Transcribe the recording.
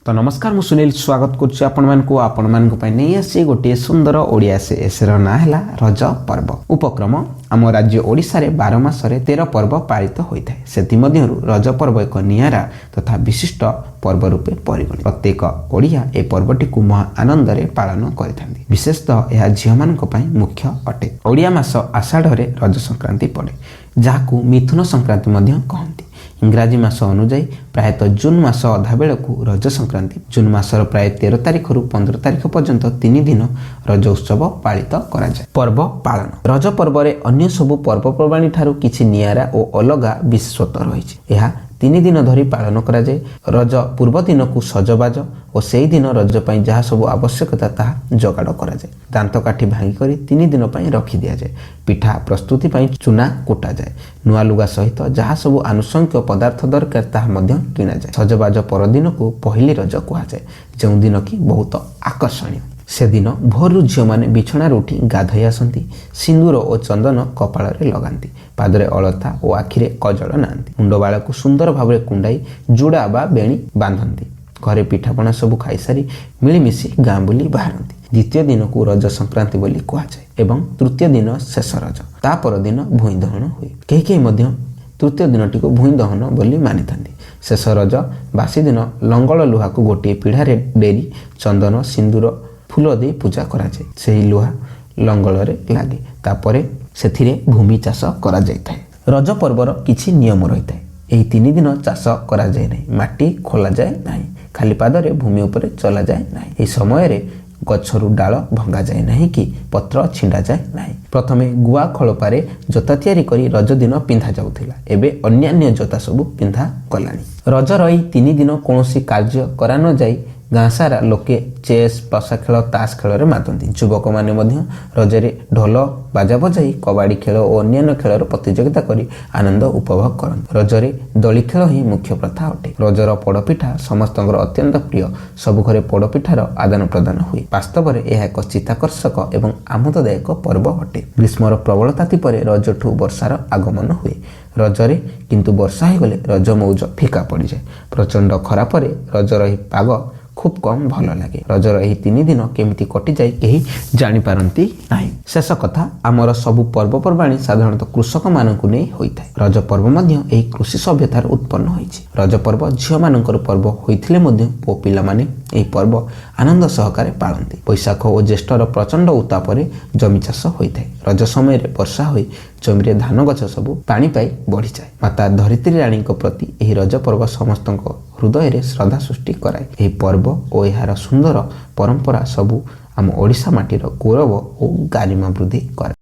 ତ ନମସ୍କାର, ମୁଁ ସୁନୀଲ ସ୍ୱାଗତ କରୁଛି ଆପଣମାନଙ୍କୁ। ଆପଣମାନଙ୍କ ପାଇଁ ନେଇ ଆସିଛି ଗୋଟିଏ ସୁନ୍ଦର ଓଡ଼ିଆ ଏସେର ନାଁ ହେଲା ରଜ ପର୍ବ। ଉପକ୍ରମ: ଆମ ରାଜ୍ୟ ଓଡ଼ିଶାରେ 12 ମାସରେ 13 ପର୍ବ ପାଳିତ ହୋଇଥାଏ। ସେଥିମଧ୍ୟରୁ ରଜ ପର୍ବ ଏକ ନିଆରା ତଥା ବିଶିଷ୍ଟ ପର୍ବ ରୂପେ ପରିଗଣିତ। ପ୍ରତ୍ୟେକ ଓଡ଼ିଆ ଏ ପର୍ବଟିକୁ ମହା ଆନନ୍ଦରେ ପାଳନ କରିଥାନ୍ତି। ବିଶେଷତଃ ଏହା ଝିଅମାନଙ୍କ ପାଇଁ ମୁଖ୍ୟ ଅଟେ। ଓଡ଼ିଆ ମାସ ଆଷାଢ଼ରେ ରଜ ସଂକ୍ରାନ୍ତି ପଡ଼େ, ଯାହାକୁ ମିଥୁନ ସଂକ୍ରାନ୍ତି ମଧ୍ୟ କହନ୍ତି। ଇଂରାଜୀ ମାସ ଅନୁଯାୟୀ ପ୍ରାୟତଃ ଜୁନ୍ ମାସ ଅଧା ବେଳକୁ ରଜ ସଂକ୍ରାନ୍ତି। ଜୁନ୍ ମାସର ପ୍ରାୟ 13 ତାରିଖରୁ 15 ତାରିଖ ପର୍ଯ୍ୟନ୍ତ 3 ଦିନ ରଜ ଉତ୍ସବ ପାଳିତ କରାଯାଏ। ପର୍ବ ପାଳନ: ରଜ ପର୍ବରେ ଅନ୍ୟ ସବୁ ପର୍ବପର୍ବାଣୀ ଠାରୁ କିଛି ନିଆରା ଓ ଅଲଗା ବିଶେଷତ୍ୱ ରହିଛି। ଏହା 3 ଦିନ ଧରି ପାଳନ କରାଯାଏ। ରଜ ପୂର୍ବ ଦିନକୁ ସଜବାଜ ଓ ସେହି ଦିନ ରଜ ପାଇଁ ଯାହା ସବୁ ଆବଶ୍ୟକତା, ତାହା ଯୋଗାଡ଼ କରାଯାଏ। ଦାନ୍ତକାଠି ଭାଙ୍ଗିକରି 3 ଦିନ ପାଇଁ ରଖିଦିଆଯାଏ। ପିଠା ପ୍ରସ୍ତୁତି ପାଇଁ ଚୁନା କୁଟାଯାଏ। ନୂଆ ଲୁଗା ସହିତ ଯାହା ସବୁ ଆନୁଷଙ୍ଗିକ ପଦାର୍ଥ ଦରକାର, ତାହା ମଧ୍ୟ କିଣାଯାଏ। ସଜବାଜ ପରଦିନକୁ ପହିଲି ରଜ କୁହାଯାଏ, ଯେଉଁଦିନ କି ବହୁତ ଆକର୍ଷଣୀୟ। ସେଦିନ ଭୋରରୁ ଝିଅମାନେ ବିଛଣାରୁ ଉଠି ଗାଧୋଇ ଆସନ୍ତି। ସିନ୍ଦୁର ଓ ଚନ୍ଦନ କପାଳରେ ଲଗାନ୍ତି। ପାଦରେ ଅଳତା ଓ ଆଖିରେ କଜଳ ନାଆନ୍ତି। ମୁଣ୍ଡବାଳକୁ ସୁନ୍ଦର ଭାବରେ କୁଣ୍ଡାଇ ଜୁଡ଼ା ବା ବେଣୀ ବାନ୍ଧନ୍ତି। ଘରେ ପିଠାପଣା ସବୁ ଖାଇସାରି ମିଳିମିଶି ଗାଁ ବୁଲି ବାହାରନ୍ତି। ଦ୍ୱିତୀୟ ଦିନକୁ ରଜ ସଂକ୍ରାନ୍ତି ବୋଲି କୁହାଯାଏ ଏବଂ ତୃତୀୟ ଦିନ ଶେଷ ରଜ। ତା ପରଦିନ ଭୂଇଁ ଦହନ ହୁଏ। କେହି କେହି ମଧ୍ୟ ତୃତୀୟ ଦିନଟିକୁ ଭୂଇଁ ଦହନ ବୋଲି ମାନିଥାନ୍ତି। ଶେଷ ରଜ ବାସି ଦିନ ଲଙ୍ଗଳ ଲୁହାକୁ ଗୋଟିଏ ପିଢ଼ାରେ ଡେରି ଚନ୍ଦନ, ସିନ୍ଦୁର, ଫୁଲ ଦେଇ ପୂଜା କରାଯାଏ। ସେହି ଲୁହା ଲଙ୍ଗଳରେ ଲାଗେ। ତାପରେ ସେଥିରେ ଭୂମି ଚାଷ କରାଯାଇଥାଏ। ରଜ ପର୍ବର କିଛି ନିୟମ ରହିଥାଏ। ଏହି 3 ଦିନ ଚାଷ କରାଯାଏ ନାହିଁ, ମାଟି ଖୋଳାଯାଏ ନାହିଁ, ଖାଲି ପାଦରେ ଭୂମି ଉପରେ ଚଲାଯାଏ ନାହିଁ। ଏହି ସମୟରେ ଗଛରୁ ଡାଳ ଭଙ୍ଗାଯାଏ ନାହିଁ କି ପତ୍ର ଛିଣ୍ଡାଯାଏ ନାହିଁ। ପ୍ରଥମେ ଗୁଆ ଖୋଳପାରେ ଜୋତା ତିଆରି କରି ରଜ ଦିନ ପିନ୍ଧା ଯାଉଥିଲା। ଏବେ ଅନ୍ୟାନ୍ୟ ଜୋତା ସବୁ ପିନ୍ଧା ଗଲାଣି। ରଜର ଏହି 3 ଦିନ କୌଣସି କାର୍ଯ୍ୟ କରାନଯାଇ ଗାଁ ସାରା ଲୋକେ ଚେସ୍, ପଶା ଖେଳ, ତାସ ଖେଳରେ ମାତନ୍ତି। ଯୁବକମାନେ ମଧ୍ୟ ରଜରେ ଢୋଲ ବାଜା ବଜାଇ କବାଡ଼ି ଖେଳ ଓ ଅନ୍ୟାନ୍ୟ ଖେଳର ପ୍ରତିଯୋଗିତା କରି ଆନନ୍ଦ ଉପଭୋଗ କରନ୍ତି। ରଜରେ ଦୋଳି ଖେଳ ହିଁ ମୁଖ୍ୟ ପ୍ରଥା ଅଟେ। ରଜର ପୋଡ଼ପିଠା ସମସ୍ତଙ୍କର ଅତ୍ୟନ୍ତ ପ୍ରିୟ। ସବୁ ଘରେ ପୋଡ଼ପିଠାର ଆଦାନ ପ୍ରଦାନ ହୁଏ। ବାସ୍ତବରେ ଏହା ଏକ ଚିତ୍ତାକର୍ଷକ ଏବଂ ଆମୋଦଦାୟକ ପର୍ବ ଅଟେ। ଗ୍ରୀଷ୍ମର ପ୍ରବଳ ତାତି ପରେ ରଜଠୁ ବର୍ଷାର ଆଗମନ ହୁଏ। ରଜରେ କିନ୍ତୁ ବର୍ଷା ହୋଇଗଲେ ରଜ ମଉଜ ଫିକା ପଡ଼ିଯାଏ। ପ୍ରଚଣ୍ଡ ଖରା ପରେ ରଜର ଏହି ପାଗ ଖୁବ୍ କମ୍ ଭଲ ଲାଗେ। ରଜର ଏହି 3 ଦିନ କେମିତି କଟିଯାଏ, କେହି ଜାଣିପାରନ୍ତି ନାହିଁ। ଶେଷ କଥା, ଆମର ସବୁ ପର୍ବପର୍ବାଣୀ ସାଧାରଣତଃ କୃଷକମାନଙ୍କୁ ନେଇ ହୋଇଥାଏ। ରଜ ପର୍ବ ମଧ୍ୟ ଏହି କୃଷି ସଭ୍ୟତାରୁ ଉତ୍ପନ୍ନ ହୋଇଛି। ରଜ ପର୍ବ ଝିଅମାନଙ୍କର ପର୍ବ ହୋଇଥିଲେ ମଧ୍ୟ ପୁଅ ପିଲାମାନେ ଏହି ପର୍ବ ଆନନ୍ଦ ସହକାରେ ପାଳନ୍ତି। ବୈଶାଖ ଓ ଜ୍ୟେଷ୍ଠର ପ୍ରଚଣ୍ଡ ଉତ୍ତାପରେ ଜମି ଚାଷ ହୋଇଥାଏ। ରଜ ସମୟରେ ବର୍ଷା ହୋଇ ଜମିରେ ଧାନ ଗଛ ସବୁ ପାଣି ପାଇ ବଢ଼ିଯାଏ। ମାତା ଧରିତ୍ରୀ ରାଣୀଙ୍କ ପ୍ରତି ଏହି ରଜ ପର୍ବ ସମସ୍ତଙ୍କ ହୃଦୟରେ ଶ୍ରଦ୍ଧା ସୃଷ୍ଟି କରାଏ। ଏହି ପର୍ବ ଓ ଏହାର ସୁନ୍ଦର ପରମ୍ପରା ସବୁ ଆମ ଓଡ଼ିଶା ମାଟିର ଗୌରବ ଓ ଗାରିମା ବୃଦ୍ଧି କରେ।